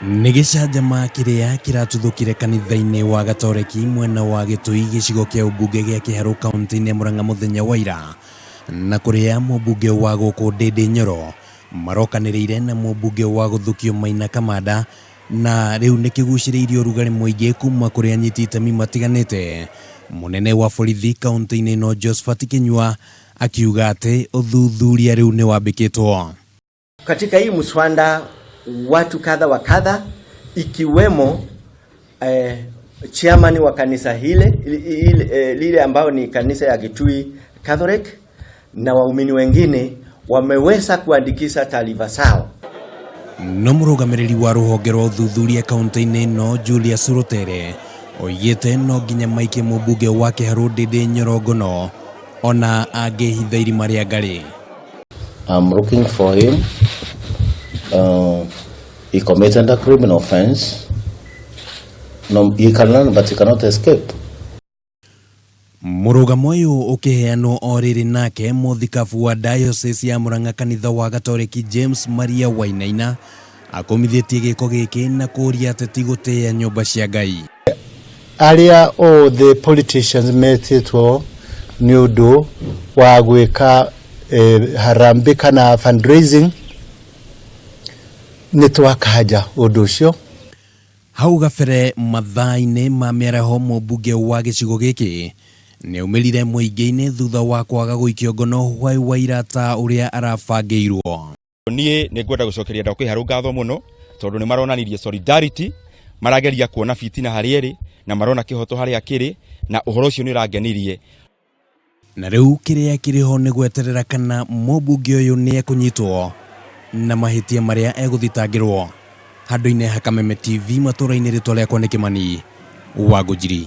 Nĩ gĩcanjama kĩrĩa kĩratuthũkire kanitha-inĩ wa Gatoreki mwena wa Gĩtui gĩcigo kĩa ũmbunge gĩa Kĩharũ kaunti-inĩ ya Murang'a mũthenya wa ira na kũrĩa mũmbunge wa gũkũ Ndĩndĩ Nyoro marokanĩrĩire na mũmbunge wa gũthukio Maina Kamanda na rĩu nĩ kĩgucĩrĩirie ũrugarĩ mũingĩ kuma kũrĩ anyiti itemi matiganĩte. Mũnene wa borithi kaunti-inĩ ĩno Josphat Kĩnyua akiuga atĩ ũthuthuria rĩu nĩ wambĩkĩtwo. Katika hii mswada watu kadha wa kadha ikiwemo chairman wa kanisa hile, lile ambao ni kanisa ya Kitui Catholic na waumini wengine wameweza kuandikisha taarifa zao. No mũrũgamĩrĩri wa rũhonge rwa ũthuthuria kaunti-inĩ ĩno Julius Rutere oigĩte no nginya maikie mũmbunge wa Kĩharũ Ndĩndĩ Nyoro ngono ona angĩhitha irima rĩa ngarĩ. I'm looking for him. He committed a criminal offense. No, he can run, but he cannot escape. Mũrũgamo ũyũ ũkĩheanwo o rĩrĩ nake mũthikabu wa diocese ya Murang'a kanitha wa Gatoreki James Maria Wainaina akũmithĩtie gĩko gĩkĩ na kũũria ateti gũtĩĩa nyũmba cia Ngai. Arĩa othe politicians metĩtwo nĩ ũndũ wa gwĩka harambee kana fundraising, nĩ twakanja ũndũ ũcio. Hau gabere mathaa-inĩ ma mĩaraho mũmbunge wa gĩcigo gĩkĩ nĩaumĩrire mũingĩ-inĩ thutha wa kwaga gũikio ngono hwaĩ wa ira ta ũrĩa arabangĩirwo. Niĩ nĩ ngwenda gũcokeria andũ a Kĩharũ ngatho mũno tondũ nĩ maronanirie solidarity, marageria kuona bitina harĩa ĩrĩ na marona kĩhoto harĩa kĩrĩ, na ũhoro ũcio nĩ ũrangenirie. Na rĩu kĩrĩa kĩrĩho nĩ gweterera kana mũmbunge ũyũ nĩ ekũnyitwo na mahĩtia marĩa egũthitangĩrwo. Handũ-inĩ ha Kameme TV matũra-inĩ, rĩtwa rĩakwa nĩ Kĩmani wa Ngũnjiri.